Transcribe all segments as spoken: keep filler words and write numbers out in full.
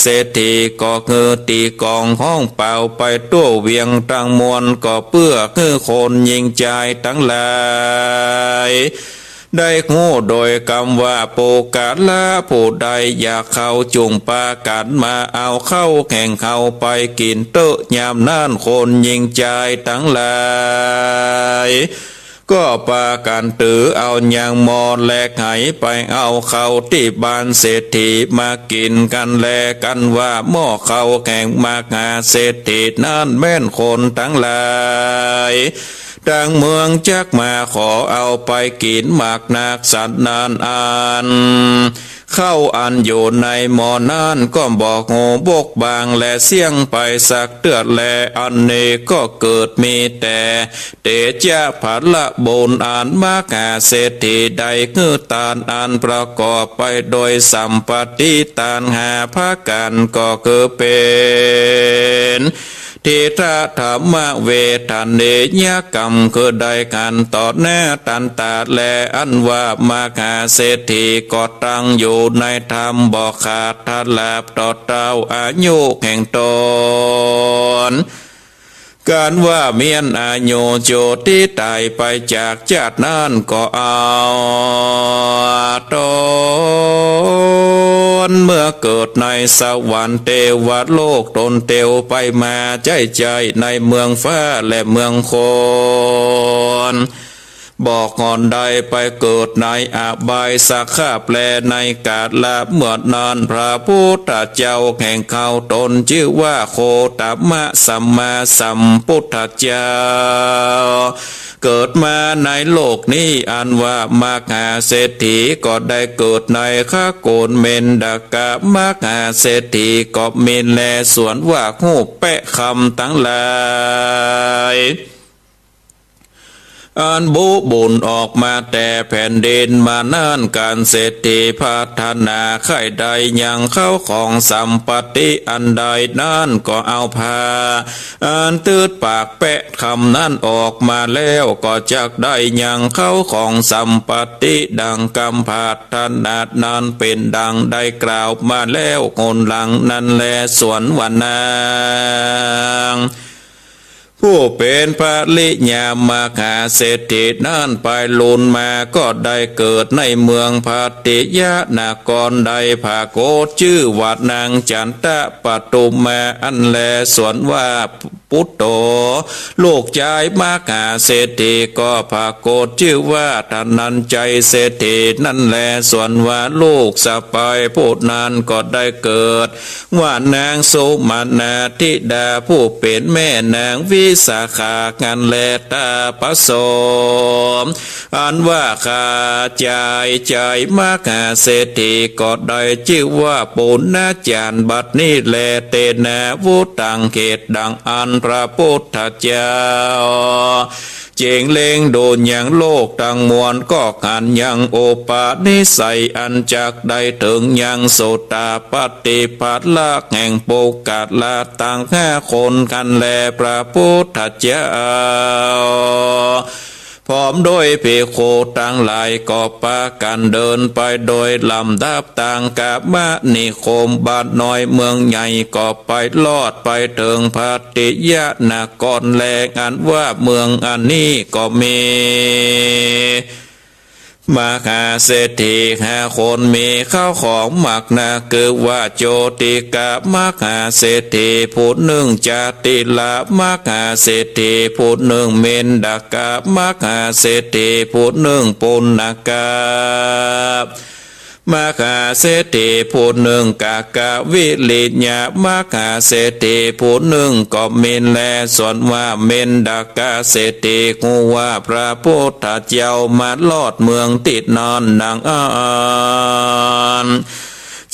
เศรษฐีก็หื้อตี๋กลองฮ้องเป่าไปทั่วเวียงตังมวล ก็เปื้อหื้อคนญิงจายตังหลาย ได้ฮู้โดยกำว่า ปุคคละผู้ใดอยากเข้า จุ่งปากั๋นมาเอาข้าวแห่งเฮาไปกิ๋นเต๊อะ ยามนั้นคนญิงจายตังหลาย ก็ปากั๋นถือเอายางหม้อและไหไปเอาข้าวตี้บ้านเศรษฐีมากิ๋นกั๋นแลกั๋นว่า หม้อข้าวแห่งมหาเศรษฐีนั้นแม่นคนตังหลายตังเมืองจักมาขอเอาไปกิ๋นมากนักสันนั้น อันข้าวอันอยู่ในหม้อนั้นก็บ่ฮู้บกบังและเสี้ยงไปสักเตื้อแล อันนี้ก็เกิดมีแต่ เตจะผละบุญอันมหาเศรษฐีได้หื้อตานอันประกอบไปโดยสัมปัตติตานห้าประก๋าน ก็คือเป๋น ทิฏฐธรรมเวทเนยกรรม คือได้หันต่อหน้าตันตาแล อันว่ามหาเศรษฐีก็ตั้งอยู่ในธรรม บ่ขาดถลาบต่อเต้าอายุแห่งตน กั๋นว่าเมี้ยนอายุโจติต๋ายไปจากจาตินั้นก็เอาตนเมื่อเกิดในสวรรค์เตวโลก ตนเตียวไปมาใจ๊ใจ๊ในเมืองฟ้าและเมืองคน บ่ก่อนได้ไปเกิดในอบายสักคาบแล ในกาละเมื่อนั้น พระพุทธเจ้าแห่งเฮาตนจื้อว่าโคตมะสัมมาสัมพุทธเจ้า เกิดมาในโลกนี้ อันว่ามหาเศรษฐีก็ได้เกิดในขะโกลเมนดกะ มหาเศรษฐีก็มีแล ส่วนว่าฮู้แป๊ะคำตังหลาย อันบุบุญออกมาแต่แผ่นดินมานั้น กันเศรษฐีปรารถนาใค่ได้ยังเข้าของสัมปัตติอันใดนั้น ก็เอาผ้าอันตึ๊ดปากแป๊ะคำนั้นออกมาแล้ว ก็จักได้ยังเข้าของสัมปัตติดังกำปรารถนานั้น เป๋นดังได้กล่าวมาแล้วหนหลังนั้นแล ส่วนว่านาง ผู้เป๋นภริยามหาเศรษฐีนั้น ไปลูนมาก็ได้เกิดในเมืองพัตติยนคร ได้ผะโกศจื้อว่านางจันตะปทุมมาอันแล ส่วนว่าปุตโต ลูกจายมหาเศรษฐีก็ผะโกศจื้อว่าธนัญชัยเศรษฐีนั้นแล ส่วนว่าลูกสะใภ้ผู้นั้นก็ได้เกิด ว่านางสุมนาธิดาผู้เป๋นแม่นางวิสาขา อันแลตาผสม อันว่าข้าจายจายมหาเศรษฐีก็ได้จื้อว่าปุณณจารย์ บัดนี้แล เตนะ วุตตัง เหตุดังอั้น พระพุทธเจ้า จึงเล็งดูยังโลกตังมวล ก็หันยังอุปนิสัยอันจักได้เถิงยังโสตาปัตติผละแห่งปุคคละตังห้าคนหั้นแล พระพุทธเจ้า พร้อมด้วยภิกขุตังหลายก็ปากั๋นเดินไปโดยลำดับตางกามนิคม บ้านน้อยเมืองใหญ่ก็ไปรอดไปเถิงพัตติยนครแล อันว่าเมืองอันนี้ก็มี มหาเศรษฐีห้าคนมีเข้าของมากนัก คือว่าโจติกะมหาเศรษฐีผู้นึ่ง จาติละมหาเศรษฐีผู้นึ่ง เมนดกะมหาเศรษฐีผู้นึ่ง ปุณกะ มหาเศรษฐีผู้นึ่ง กากวิริยะมหาเศรษฐีผู้นึ่งก็มีแล ส่วนว่าเมนดกะเศรษฐีฮู้ว่าพระพุทธเจ้ามารอดเมืองตี้นั้นดังอั้น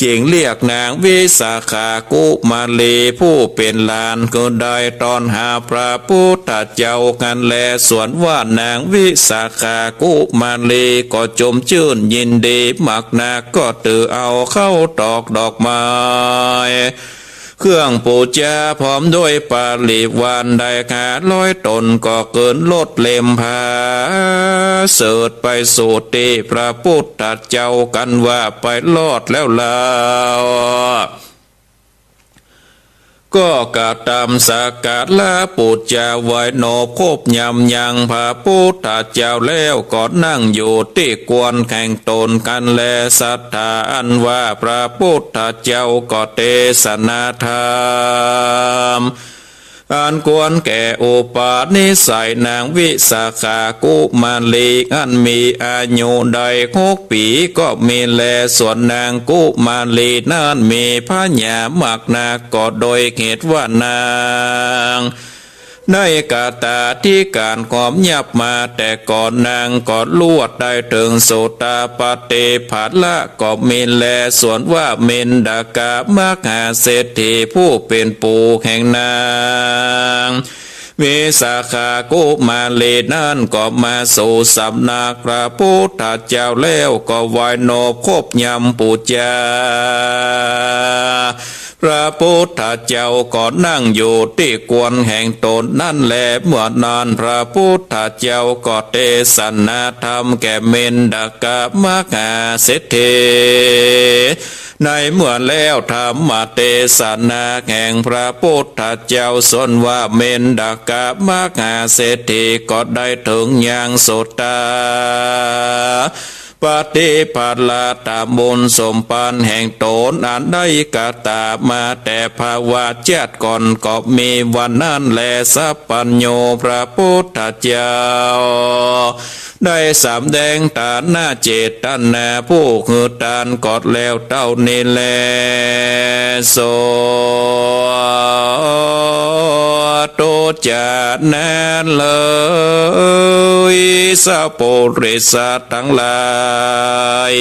จึงเรียกนางวิสาขากุมารีผู้เป๋นหลาน ก็ได้ต้อนหาพระพุทธเจ้าหั้นแล ส่วนว่านางวิสาขากุมารีก็จมจื้นยินดีมากนัก ก็ถือเอาข้าวตอกดอกไม้ เครื่องปู๋จาพร้อมด้วยปริวารได้ห้าร้อยต๋น ก็ขึ้นรถเล็มผาเสด็จไปสู่ตี้พระพุทธเจ้า อันว่าไปรอดแล้วลาว ก็กระตำสักการะปู๋จาไหว้นอบครบยำยังพระปุทธเจ้าแล้ว ก็นั่งอยู่ตี้ควรแห่งต๋นหั้นแล ศรัทธาอันว่าพระปุทธเจ้าก็เตสนาธรรม อันควรแก่อุปนิสัยนางวิสาขากุมารี อันมีอายุได้หกปี๋ก็มีแล ส่วนนางกุมารีนั้นมีผญามากนัก ก็โดยเหตุว่านางได้กตาธิการความยับมาแต่ก่อน นางก็ลวดได้เถิงโสตาปัตติผละก็มีแล ส่วนว่ามินทกะมหาเศรษฐีผู้เป๋นปู่แห่งนาง วิสาขากุมารีนั้นก็มาสู่สำนักพระปุทธเจ้าแล้ว ก็ไหว้นอบครบยำปู๋จา พระปุทธเจ้าก็นั่งอยู่ตี้ควรแห่งต๋นนั้นแล เมื่อนั้นพระปุทธเจ้าก็เตสนาธรรมแก่มินทกะมหาเศรษฐี ในเมื่อแล้วธรรมเตสนาแห่งพระปุทธเจ้า ส่วนว่ามินทกะมหาเศรษฐีก็ได้เถิงยังโสตาปัตติผละตามบุญสมภารแห่งต๋นอันได้กตามาแต่ภวชาติก่อนก็มี วันนั้นแลสัพพัญญูพระปุทธเจ้า ได้สำแดงตานะเจตนาผู้หื้อตานก็แล้วเต้านี้แล สาธุ จานั้นเลยสัพปุริสะตังหลาย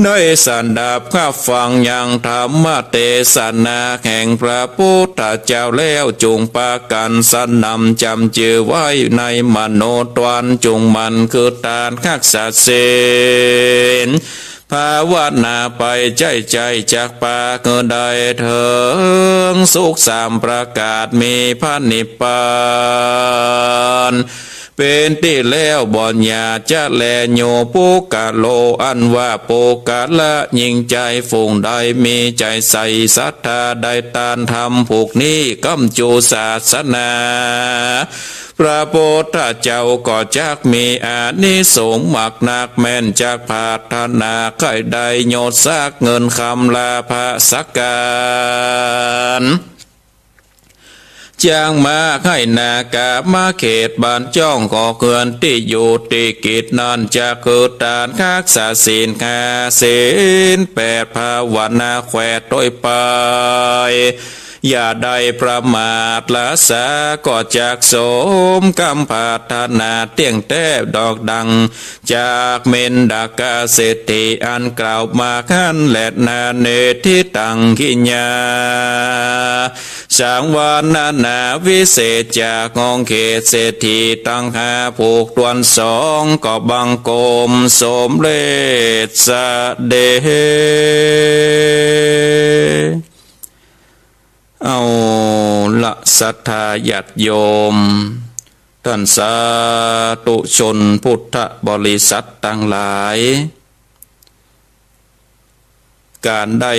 ได้สดับฮับฟังยังธรรมเตสนาแห่งพระปุทธเจ้าแล้ว จุ่งปากั๋นสนำจ๋ำจื้อไว้ในมโนทวาร จุ่งหมั่นหื้อตานฮักษาศีลภาวนาไป ใจ้ใจ้จักปาหื้อได้เถิงสุขสามประก๋าน มีพระนิพพาน เป๋นตี้แล้วบ่อย่าจะแล โยปุคคโล อันว่าปุคคละยิ่งใจ๋ ฝูงใดมีใจ๋ใส่ศรัทธาได้ตานธรรมผูกนี้ ก๋ำจู๋ศาสนาพระปุทธเจ้า ก็จักมีอานิสงส์มากนัก แม้นจักผาถนาใค่ได้ยศศักดิ์เงินคำลาภะสักก๋าน จักมาใค่นาคามาเขตบ้านจ้อง ก็เฮือนตี้อยู่ตี้กิจนั้น จักหื้อตานฮักษาศีลห้าศีลแปด ภาวนาแขวดโตยไป อย่าได้ประมาทละสา ก็จักสมกำผาถนาเตี้ยงแต๊ดอกดัง จากมินทกะเศรษฐีอันกล่าวมาหั้นแลนา เนทิตัง กิยา สังวรณานาวิเศษ จากห้องเขตเศรษฐีตังห้าผูกถ้วนสอง ก็บังคมสมเร็จเสด็จ เอาละศรัทธาญาติโยม ต้านสาธุชนพุทธบริษัทตังหลาย ก๋านได้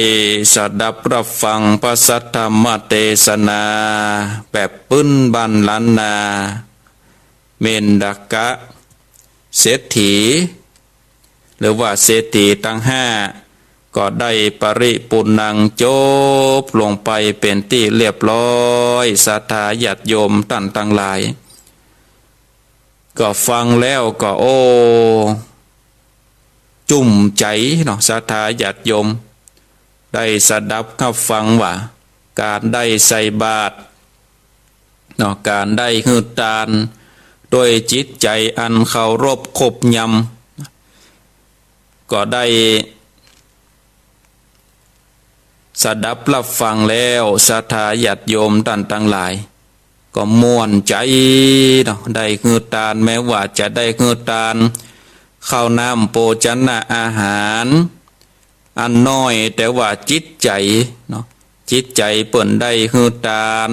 สดับฮับฟังพระสัทธรรมเตสนาแบบปื๊นบ้านล้านนา มินทกะเศรษฐี หรือว่าเศรษฐีตังห้า ก็ได้ปริปูรณังจบลงไปเป๋นตี้เรียบร้อย ศรัทธาญาติโยมต้านตังหลาย ก็ฟังแล้วก็ โอ้ จุ่มใจ๋เนาะ ศรัทธาญาติโยม ได้สดับฮับฟังว่า ก๋านได้ใส่บาตรเนาะ ก๋านได้หื้อตาน โดยจิตใจ๋อันเคารพครบยำ ก็ได้สดับฮับฟังแล้ว ศรัทธาญาติโยมต้านตังหลาย ก็ม่วนใจ๋เนาะ ได้หื้อตาน แม้ว่าจะได้หื้อตานข้าวน้ำโภชนะอาหารอันน้อย แต่ว่าจิตใจ๋เนาะ จิตใจ๋เปิ้นได้หื้อตาน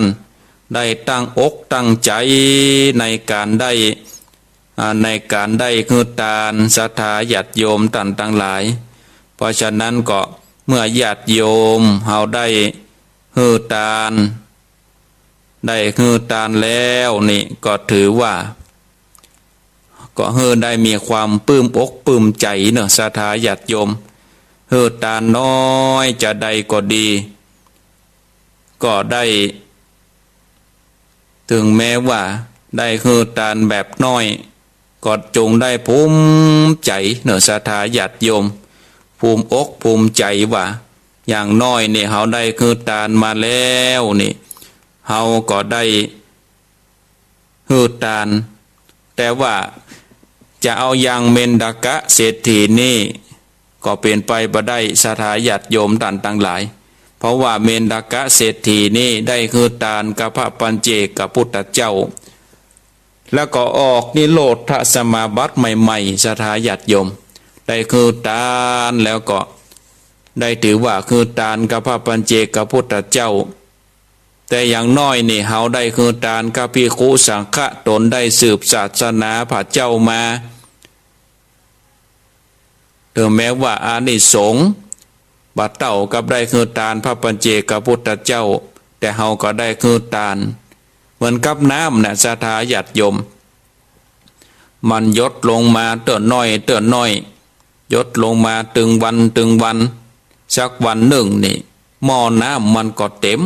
ได้ตั้งอกตั้งใจ๋ในก๋านได้ อ่า ในก๋านได้หื้อตาน ศรัทธาญาติโยมต้านตังหลาย เพราะฉะนั้นก็เมื่อญาติโยมเฮาได้ หื้อตาน ได้หื้อตานแล้วนี่ก็ถือว่า ก็หื้อได้มีความปลื้มอกปลื้มใจ๋เนาะ ศรัทธาญาติโยม หื้อตานน้อยจาใดก็ดี ก็ได้ เถิงแม้ว่าได้หื้อตานแบบน้อย ก็จงได้ภูมิใจ๋เนาะ ศรัทธาญาติโยม ภูมิอกภูมิใจ๋ว่า อย่างน้อยนี่เฮาได้หื้อตานมาแล้วนี่ เฮาก็ได้หื้อตาน แต่ว่าจะเอาอย่างเมนทกะเศรษฐีนี่ ก็เป๋นไปบ่ได้ ศรัทธาญาติโยมต้านตังหลาย เพราะว่าเมนทกะเศรษฐีนี่ได้หื้อตานกับพระปัญเจกพุทธเจ้า แล้วก็ออกนิโรธสมาบัติใหม่ๆ ศรัทธาญาติโยม ได้หื้อตานแล้วก็ได้ถือว่าหื้อตานกับพระปัญเจกพุทธเจ้า แต่อย่างน้อยนี่เฮาได้หื้อตานกับภิกขุสังฆะ ต๋นได้สืบศาสนาพระเจ้ามา เถิงแม้ว่าอานิสงส์บ่เต้ากับได้หื้อตานพระปัญเจกพุทธเจ้า แต่เฮาก็ได้หื้อตาน เหมือนกับน้ำน่ะ ศรัทธาญาติโยม มันหยดลงมาเตื้อน้อยเตื้อน้อย หยดลงมาตึงวันตึงวัน สักวันนึ่งนี่ หม้อน้ำมันก็เต๋ม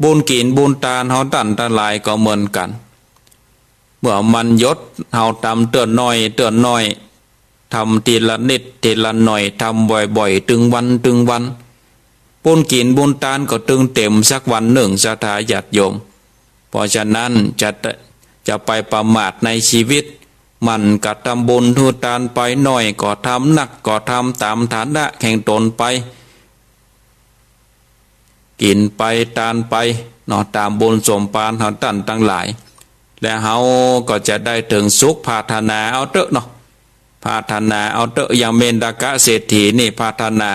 บุญกิ๋นบุญตานเฮาต้านตังหลายก็เหมือนกั๋น เมื่อมันหยด เฮาทำเตื้อน้อยเตื้อน้อย ทำทีละนิดทีละหน่อย ทำบ่อยๆ ตึงวันตึงวัน บุญกิ๋นบุญตานก็ตึงเต๋มสักวันนึ่ง ศรัทธาญาติโยม เพราะฉะนั้นจะ จะไปประมาทในชีวิต หมั่นกระทำบุญหื้อตานไป น้อยก็ทำ นักก็ทำ ต๋ามฐานะแห่งต๋นไป กิ๋นไปตานไปเนาะ ต๋ามบุญสมภารเฮาต้านตังหลาย และเฮาก็จะได้เถิงสุข ปรารถนาเอาเต๊อะเนาะ ปรารถนาเอาเต๊อะ อย่างเมนทกะเศรษฐีนี่ปรารถนา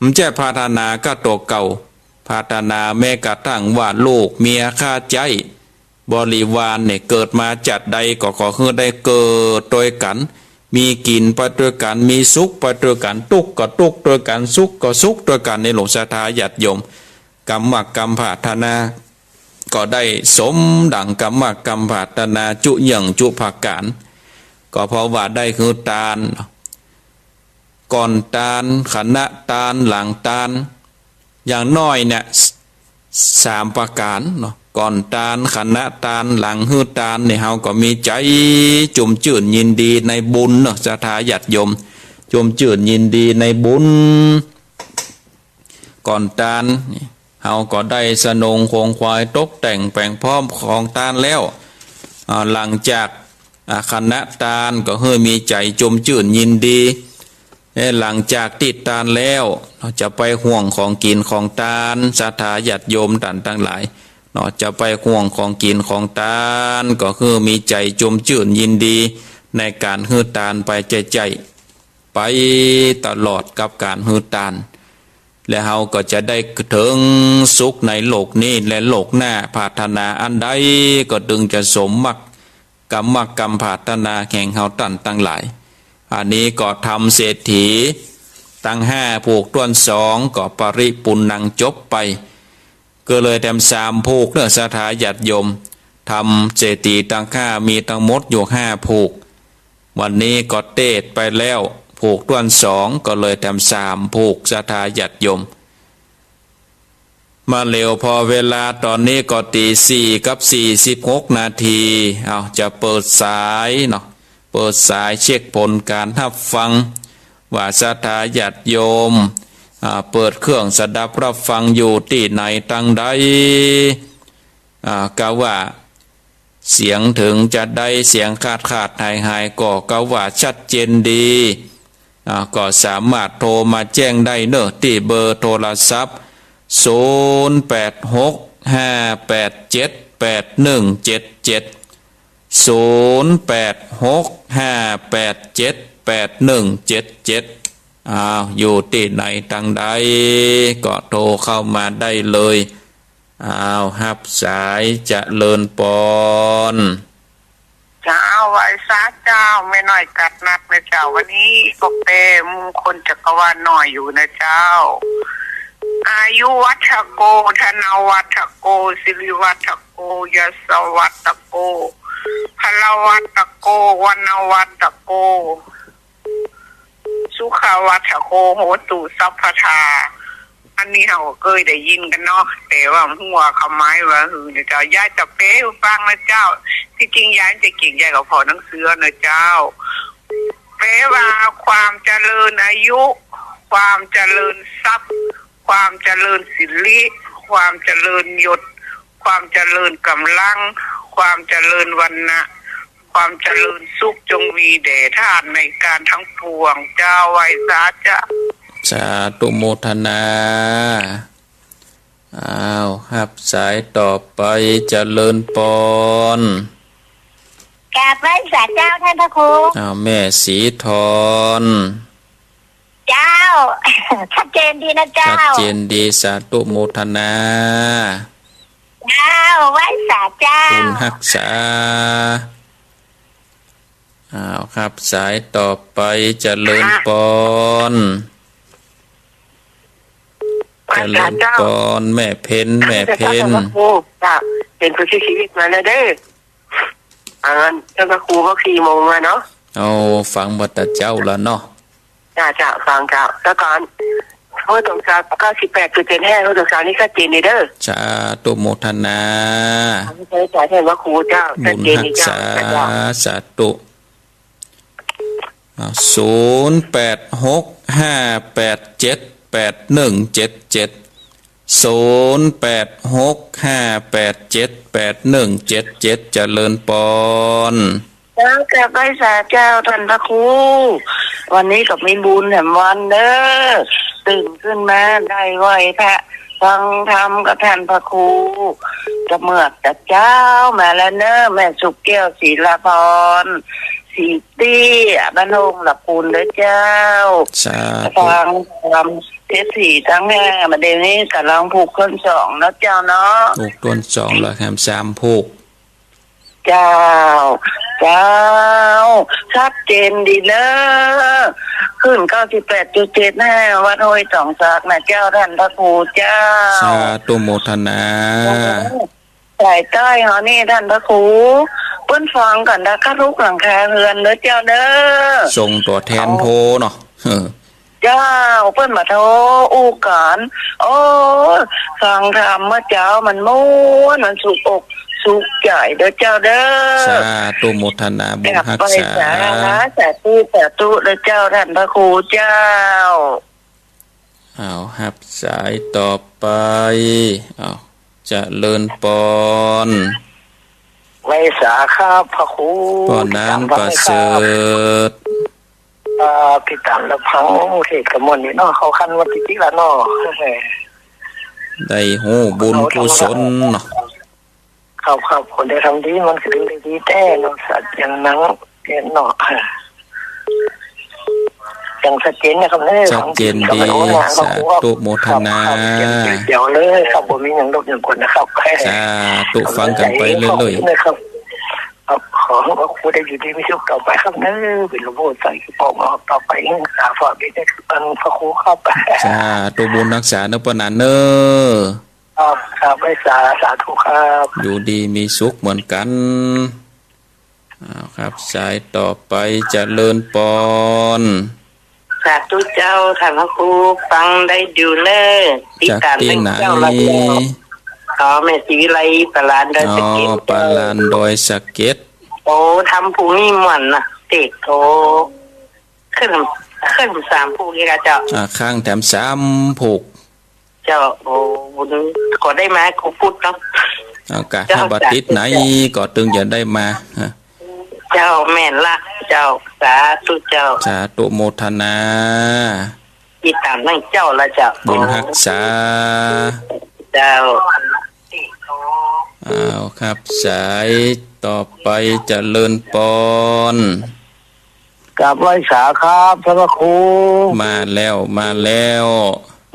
บ่ใจ้ปรารถนาก้าตั๋วเก่า ปรารถนาแม้กระทั่งว่าลูกเมียข้าใจ๊ บริวารเนี่ย เกิดมาจาติใดก็ขอหื้อได้เกิดตวยกั๋น มีกิ๋นไปตวยกั๋น มีสุขไปตวยกั๋น ตุ๊กก็ตุ๊กตวยกั๋น สุขก็สุขตวยกั๋น ในหลวงศรัทธาญาติโยม กำมากำปรารถนา ก็ได้สมดังกำมากำปรารถนาจุเยื่องจุประก๋าน ก็เพราะว่าได้หื้อตาน ก่อนตาน ขณะตาน หลังตาน อย่างน้อยเนี่ย ส- สามประก๋านเนาะ ก่อนตาน ขณะตาน หลังหื้อตานเนี่ย เฮาก็มีใจ๋จุ่มจื้นยินดีในบุญเนาะ ศรัทธาญาติโยม จุ่มจื้นยินดีในบุญ ก่อนตานนี่ เฮาก็ได้สนงขวนขวาย ตกแต่งแป๋งพร้อมของตานแล้ว อ่า หลังจาก อ่า ขณะตานก็หื้อมีใจ๋จุ่มจื้นยินดี และหลังจากตี้ตานแล้ว จะไปห่วงของกิ๋นของตาน ศรัทธาญาติโยมต้านตังหลายเนาะ จะไปห่วงของกิ๋นของตาน ก็หื้อมีใจ๋จุ่มจื้นยินดี ในก๋านหื้อตานไปใจ๊ๆ ไปตลอดกับก๋านหื้อตาน และเฮาก็จะได้เถิงสุขในโลกนี้และโลกหน้า ปรารถนาอันใดก็ตึงจะสมมาก กำมากำปรารถนาแห่งเฮาต้านตังหลาย อันนี้ก็ธรรมเศรษฐีตังห้าผูกถ้วนสอง ก็ปริปุณณังจบไป ก็เหลือแถมสามผูกเนาะ ศรัทธาญาติโยม ธรรมเศรษฐีตังห้ามีตังหมดอยู่ห้าผูก วันนี้ก็เตศน์ไปแล้วผูกถ้วนสอง ก็เหลือแถมสามผูก ศรัทธาญาติโยม มาเหลียวพอเวลาต๋อนนี้ก็ตี๋สี่กับสี่สิบหกนาที เอา จะเปิดสายเนาะ เปิดสายเช็คผลก๋านฮับฟัง ว่าศรัทธาญาติโยม อ่า เปิดเครื่องสดับฮับฟังอยู่ตี้ไหนตังใด อ่า กาว่า เสียงเถิงจะได้เสียงขาดขาดหายหายก็กาว่าชัดเจนดี อ่า ก็สามารถโทรมาแจ้งได้เนาะ ตี้เบอร์โทรศัพท์ ศูนย์แปดหกห้าแปดเจ็ดแปดหนึ่งเจ็ดเจ็ด ศูนย์แปดหกห้าแปดเจ็ดแปดหนึ่งเจ็ดเจ็ด อ้าว อยู่ตี้ไหนตังใดก็โทรเข้ามาได้เลย อ้าว ฮับสาย เจริญปอน เจ้า ไหว้สาเจ้า แม่น้อยกัดนัดนะเจ้า วันนี้ก็แปลมงคลจักรวาลน้อยอยู่นะเจ้า อา ยุวัฒโก ธนวัฒโก สิริวัฒโก ยศวัฒโก พลวัฒโก วรรณวัฒโก สุขวัฒโก โหตุ สัพพทา อันนี้เฮาก็เกยได้ยินกั๋นเนาะ แต่ว่าบ่ฮู้ว่าความหมายว่าหื้อนะเจ้า ยายจะแปลหื้อฟังนะเจ้า ตี้จริงยายจะเก่ง ยายก็ผ่อหนังสือนะเจ้า แปลว่าความเจริญอายุ ความเจริญทรัพย์ ความเจริญสิริ ความเจริญยศ ความเจริญก๋ำลัง ความเจริญวรรณะ ความเจริญสุขจงมีแด่ต้านในก๋านตังปวง เจ้า ไหว้สาเจ้า สาธุโมทนา อ้าว ฮับสายต่อไป เจริญปอน กราบไหว้สาเจ้าต้านพระครู อ้าว แม่ศรีทอน เจ้า ชัดเจนดีนะเจ้า ชัดเจนดี สาธุโมทนา เจ้า ไหว้สาเจ้า บุญฮักษา อ้าว ฮับสายต่อไป เจริญปอน เจริญปอน แม่เพ็ญ แม่เพ็ญ เจ้า เป๋นผู้เสียชีวิตมาแล้วเด้อ อันนั้นต้านพระครูก็สี่โมงแล้วเนาะ เอา ฟังบ่าตะเจ๊าแล้วเนาะ จ้า จ้า ฟังเจ้า แล้วก็ โหตุ สองสาม เก้าสิบแปดจุดเจ็ดห้า โหตุ สองสาม นี่ชัดเจนดีเด้อ สาธุโมทนา ใช่ ใช่ ต้านพระครูเจ้า บุญฮักษา ชัดเจนดีเจ้า เจ้า สาธุ อ่า ศูนย์แปดหกห้าแปดเจ็ดแปดหนึ่งเจ็ดเจ็ด ศูนย์แปดหกห้าแปดเจ็ดแปดหนึ่งเจ็ดเจ็ด เจริญปอน เจ้า กราบไหว้สาเจ้าต้านพระครู วันนี้ก็มีบุญแถมวันเด้อ ตื่นขึ้นมาได้ไหว้พระ ฟังธรรมกับต้านพระครู เสมือตะเจ๊ามาแล้วเน้อ แม่สุขแก้ว ศิลาพร ศรีเตี้ย บ้านโฮงละปูนเด้อเจ้า สาธุ ฟังธรรม เศรษฐีตังห้า บ่าเดี่ยวนี้ก่ำลังผูกต้นสองเนาะเจ้าเนาะ ผูกต้นสองแล้วแถมสามผูก เจ้า เจ้า ชัดเจนดีเน้อ ขึ้น เก้าสิบแปดจุดเจ็ดห้า วัดห้วยสองสากนะเจ้า ต้านพระครูเจ้า สาธุโมทนา สายใต้เฮานี่ต้านพระครู เปิ้นฟังกั๋นตะกัดทุกหลังคาเฮือนเน้อเจ้าเน้อ ส่งตั๋วแทนโทรเนาะ เออ เจ้า เปิ้นมาโทรอู้กั๋น โอ้ ฟังธรรมเมื่อเจ๊ามันม่วน มันสุขอกสุขใจ๋เน้อเจ้าเน้อ สาธุโมทนา บุญฮักษา กราบไหว้สา สาธุ สาธุเน้อเจ้า ต้านพระครูเจ้า อ้าว ฮับสายต่อไป อ้าว เจริญปอน ไหว้สาครับพระครู ป้อหนานประเสริฐ อ่า ติดต๋ามรับฟังเทศน์กั๋นม่วนดีเนาะ เข้าขั้นวันตี้จิกแล้วเนาะ ได้ฮู้บุญกุศลเนาะ ครับ ครับ คนได้ทำดีมันก็ถึงได้ดีแต๊เนาะ สัตว์อย่างนั้นเนี่ยเนาะ อย่างชัดเจนนะครับเน้อ ชัดเจนดี สาธุโมทนา ครับ ครับ เสียงเขียวๆเลยครับ บ่มีหยังรบหยังกวนนะครับ สาธุ ฟังกั๋นไปเรื่อยๆ ขอบคุณนะครับ ครับ ขอหื้อพระครูได้อยู่ดีมีสุขต่อไปครับเน้อ เป๋นหลวงปู่ใสปกครองต่อไป สาธุ เป๋นพระครูครับ สาธุ บุญฮักษาเน้อป้อหนานเน้อ ครับ ครับ ไหว้สา สาธุครับ อยู่ดีมีสุขเหมือนกั๋น อ้าว ฮับสายต่อไป เจริญปอน สาธุเจ้า ต้านพระครู ฟังได้อยู่เน้อ ติดต๋ามได้เจ้าละเจ้า จากตี้ไหน อ๋อ แม่ศรีวิไล ป่าลานดอยสะเก็ด อ๋อ ป่าลานดอยสะเก็ด โอ้ ธรรมผู้นี้ม่วนนะ เทศน์ โอ้ ขึ้น ขึ้นสามผูกเองอะเจ้า อ่า ค้างแถมสามผูก เจ้า โอ้ บุญ ก็ได้มาครูพุทธเนาะ เอากะ เจ้า ถ้าบ่ติดไหน ก็ตึงจะได้มา ฮะ เจ้า แม่นละ เจ้า สาธุเจ้า สาธุโมทนา ติดต๋ามตั้งเจ้าละเจ้า บุญฮักษา เจ้า อ้าว ฮับสายต่อไป เจริญปอน กราบไหว้สาครับ ต้านพระครู มาแล้ว มาแล้ว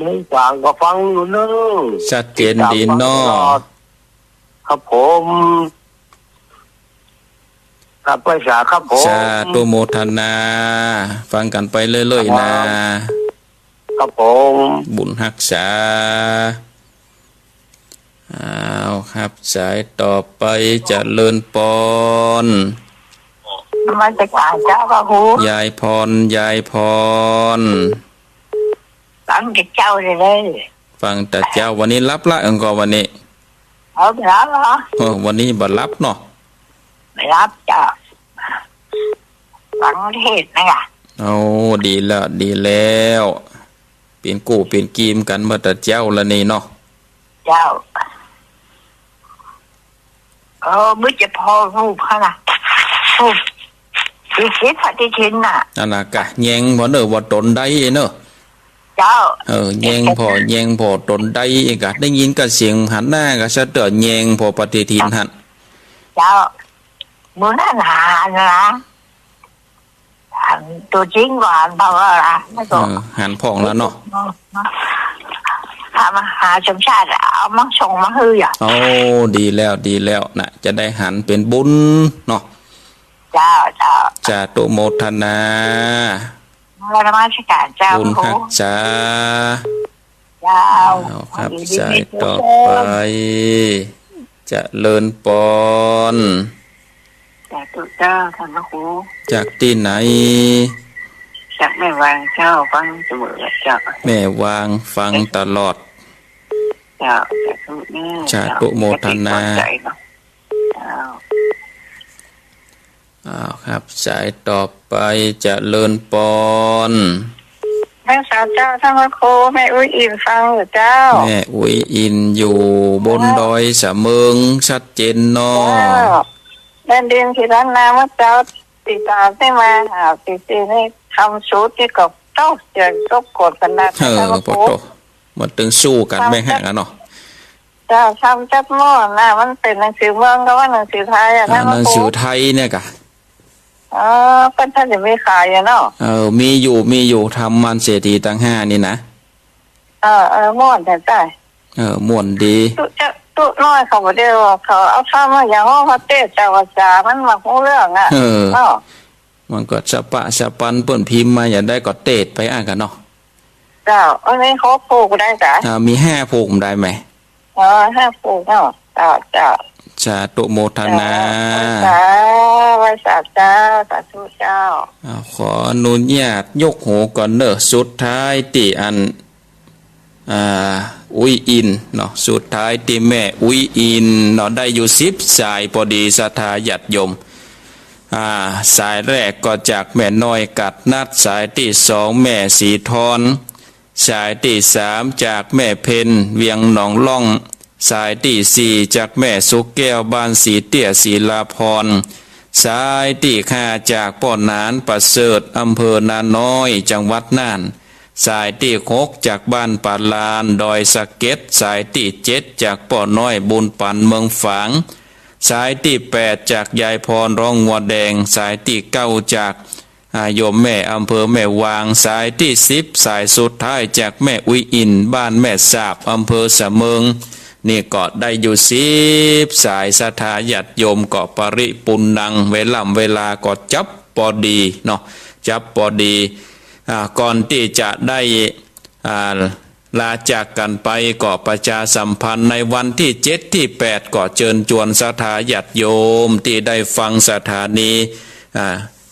เมืองฝางก็ฟังอยู่เน้อ ชัดเจนดีเนาะ ติดต๋ามฟังตลอด ครับผม กราบไหว้สาครับผม สาธุโมทนา ฟังกั๋นไปเรื่อยๆ นะ ครับ ครับผม บุญฮักษา อ้าว ครับ สายต่อไป เจริญปอน นมัสการเจ้าพระครู ยายพร ยายพร ฟังแต่เจ๊าเลย ฟังแต่เจ๊า วันนี้หลับละ เอิงก็วันนี้ เอาไปแล้วเหรอ เออ วันนี้บ่หลับเนาะ ไม่หลับเจ้า ฟังเทศน์นะ โอ้ ดีแล้ว ดีแล้ว เป๋นกู้เป๋นกี๋กั๋นมาแต่เจ๊าละนี่เนาะ เจ้า เออ มื้อจะพอฮู้ขนาดฮู้ สิบ ปฏิทินน่ะ นั่นน่ะกะ แยงผ่อเน่อว่าต๋นใดเน่อ เจ้า เออ แยงผ่อ แยงผ่อต๋นใดเองกะ ได้ยินกะเสียงหันหน้าก็สะเตื้อแยงผ่อปฏิทินหั้น เจ้า มื้อนั้นหันนะ หันตั๋วจริงก็หันผ่องแล้วนะ เออ หันผ่องแล้วเนาะ พระมหาสมชาติเอามาส่งมาหื้ออ่ะ โอ้ ดีแล้ว ดีแล้วนะ จะได้หันเป๋นบุญเนาะ เจ้า เจ้า สาธุโมทนา นมัสการเจ้า บุญฮักษา เจ้า อ้าว ครับ สายต่อไป เจริญปอน สาธุเจ้า ท่านพระครู จากตี้ไหน จากแม่วางเจ้า ฟังเสมอเจ้า แม่วางฟังตลอด เจ้า สาธุเน้อ สาธุโมทนา เจ้า เจ้า อ้าว ครับ สายต่อไป เจริญปอน แม่สาวเจ้า ท่านพระครู แม่อุ๊ยอินฟังอยู่เจ้า แม่อุ๊ยอินอยู่บนดอยสะเมิง ชัดเจนเนาะ เจ้า แม่ดินสีด้านนาเมื่อเจ้า ติดต๋ามได้มา หา ติดต๋ามนี่ทำสูตรนี่ก็เจ้า เสียงก็โกรธขนาด เออ ท่านพระครู ปะโต มันตึงสู้กั๋นแม่งแห้งอะเนาะ เจ้า ทำจัดหม้อนะ มันเป๋นหนังสือเมืองก็ว่าหนังสือไทยอะ อ่า ท่านพระครู หนังสือไทยเนี่ยกะ อ๋อ เปิ้นท่านจะมีขายอยู่เนาะ เออ มีอยู่ มีอยู่ ธรรมมันเศรษฐีตังห้านี่นะ เออ เออ ม่วนแท้ๆ เออ ม่วนดี ตุ๊ เจ้า ตุ๊น้อยเขาบ่ได้ว่า เขาเอาธรรมะอย่างฮ้องเขาเตศน์ แต่ว่าจ๋ามันบ่ฮู้เรื่องอะ เออ เนาะ มันก็สะปะสะปันเปิ้นพิมพ์มาอย่างใดก็เตศน์ไปอะกะเนาะ เจ้า อันนี้หกผูกได้กะ อ่า มีห้าผูกได้ไหม อ๋อ ห้าผูกเนาะ เจ้า เจ้า สาธุโมทนา เจ้า ไหว้สาเจ้า สาธุเจ้า อ่า ขออนุญาตยกหูก่อนเน่อ สุดท้ายตี้อัน อ่า อุ๊ยอินเนาะ สุดท้ายตี้แม่อุ๊ยอินเนาะ ได้อยู่สิบสายปอดี ศรัทธาญาติโยม อ่า สายแรกก็จากแม่น้อยกัดนัด สายตี้สองแม่สีทอน สายตี้สามจากแม่เพ็ญ เวียงหนองล่อง สายตี้สี่จากแม่สุแก้ว บ้านสีเตี้ย ศิลาภรณ์ สายตี้ห้าจากป้อหนานประเสริฐ อำเภอนาน้อย จังหวัดน่าน สายตี้หกจากบ้านป่าลาน ดอยสะเก็ด สายตี้เจ็ดจากป้อน้อย บุญปัน เมืองฝาง สายตี้แปดจากยายพร ร้องงัวแดง สายตี้เก้าจาก อ่า โยมแม่อำเภอแม่วาง สายตี้สิบ สายสุดท้ายจากแม่อุ๊ยอิน บ้านแม่สาบ อำเภอสะเมิง นี่ก็ได้อยู่สิบสาย ศรัทธาญาติโยมก็ปริปุณณัง เวล่ำเวลาก็จับปอดีเนาะ จับปอดี อ่า ก่อนตี้จะได้ อ่า ลาจากกั๋นไปก็ประชาสัมพันธ์ ในวันตี้เจ็ดตี้แปดก็เจิญจวนศรัทธาญาติโยมตี้ได้ฟังสถานี อ่า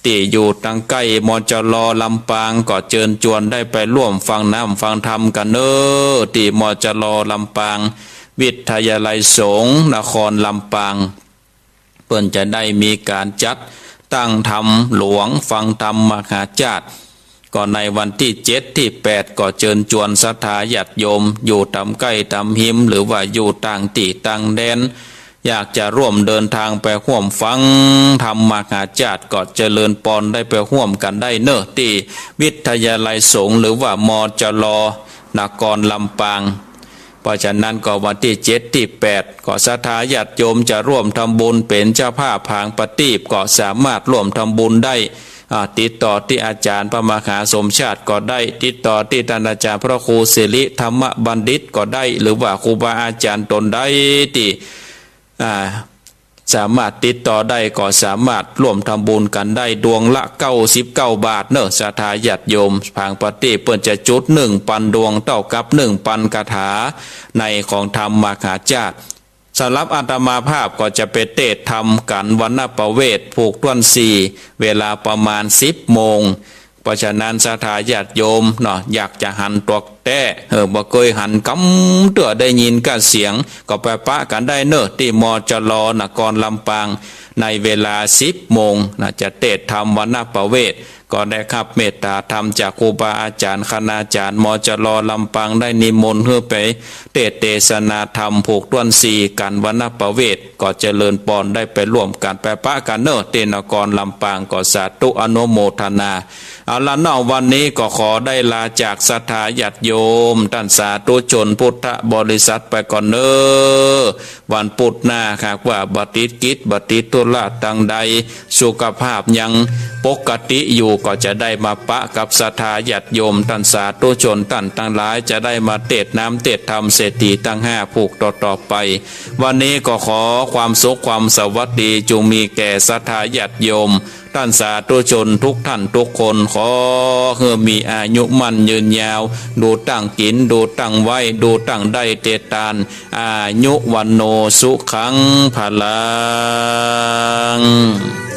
ตี้อยู่ตังใก้ มจร ลำปาง ก็เจิญจวนได้ไปฮ่วมฟังน้ำฟังธรรมกั๋นเน่อ ตี้ มจร ลำปาง วิทยาลัยสงฆ์นครลำปาง เปิ้นจะได้มีก๋านจัดตั้งธรรมหลวง ฟังธรรมมหาชาติ ก็ในวันตี้เจ็ดตี้แปดก็เจิญจวนศรัทธาญาติโยม อยู่ต๋ามใก้ต๋ามฮิม หรือว่าอยู่ต่างตี้ต่างแดน อยากจะฮ่วมเดินทางไปฮ่วมฟังธรรมมหาชาติ ก็เจริญปอนได้ไปฮ่วมกั๋นได้เน่อ ตี้วิทยาลัยสงฆ์ หรือว่า มจร นครลำปาง เพราะฉะนั้นก็วันตี้เจ็ดตี้แปด ก็ศรัทธาญาติโยมจะฮ่วมทำบุญเป๋นเจ้าภาพผางประทีป ก็สามารถฮ่วมทำบุญได้ อ่า ติดต่อตี้อาจ๋ารย์พระมหาสมชาติก็ได้ ติดต่อตี้ต้านอาจ๋ารย์พระครูสิริธรรมบัณฑิตก็ได้ หรือว่าครูบาอาจ๋ารย์ต๋นใดตี้ อ่า สามารถติดต่อได้ก็สามารถร่วมทำบุญกั๋นได้ดวงละเก้าสิบเก้าบาทเนาะ ศรัทธาญาติโยม ผางประทีปเปิ้นจะจุดหนึ่งปันดวงเต้ากับหนึ่งปันคาถาในของธรรมมหาชาติ สำหรับอาตมาภาพก็จะไปเตสน์ธรรมกั๋นวัณณประเวศผูกถ้วนสี่ เวลาประมาณสิบโมง เพราะฉะนั้นศรัทธาญาติโยมเนาะ อยากจะหันตั๋วแต๊ เออ บ่เกยหันกำเตื้อ ได้ยินก้าเสียง ก็ไปปะกั๋นได้เนาะ ตี้ มจร นครลำปาง ในเวลาสิบโมงนะ จะเตสน์ธรรมวัณณประเวศ ก็ได้ฮับเมตตาธรรมจากครูบาอาจ๋ารย์ คณาจ๋ารย์ มจร ลำปาง ได้นิมนต์หื้อไปเตสน์เตสนาธรรมผูกถ้วนสี่กั๋นวัณณประเวศ ก็เจริญปอน ได้ไปร่วมกั๋น ไปปะกั๋นเนาะ ตี้นครลำปาง ก็สาธุอนุโมทนา เอาละเนาะ วันนี้ก็ขอได้ลาจากศรัทธาญาติโยม ต้านสาธุชนพุทธบริษัทไปก่อนเนาะ วันพุธหน้า หากว่าบ่ติดกิจ บ่ติดธุระตางใด สุขภาพยังปกติอยู่ ก็จะได้มาปะกับศรัทธาญาติโยม ต้านสาธุชนต้านตังหลาย จะได้มาเตสน์น้ำเตสน์ธรรมเศรษฐีตังห้าผูกต่อๆ ไป วันนี้ก็ขอความสุขความสวัสดีจุ่งมีแก่ศรัทธาญาติโยม ต้านสาธุชนทุกท่านทุกคน ขอหื้อมีอายุมั่นยืนยาว ดูตั้งกิ๋น ดูตั้งไหว้ ดูตั้งได้เตตาน อายุ วัณโณ สุขัง พลัง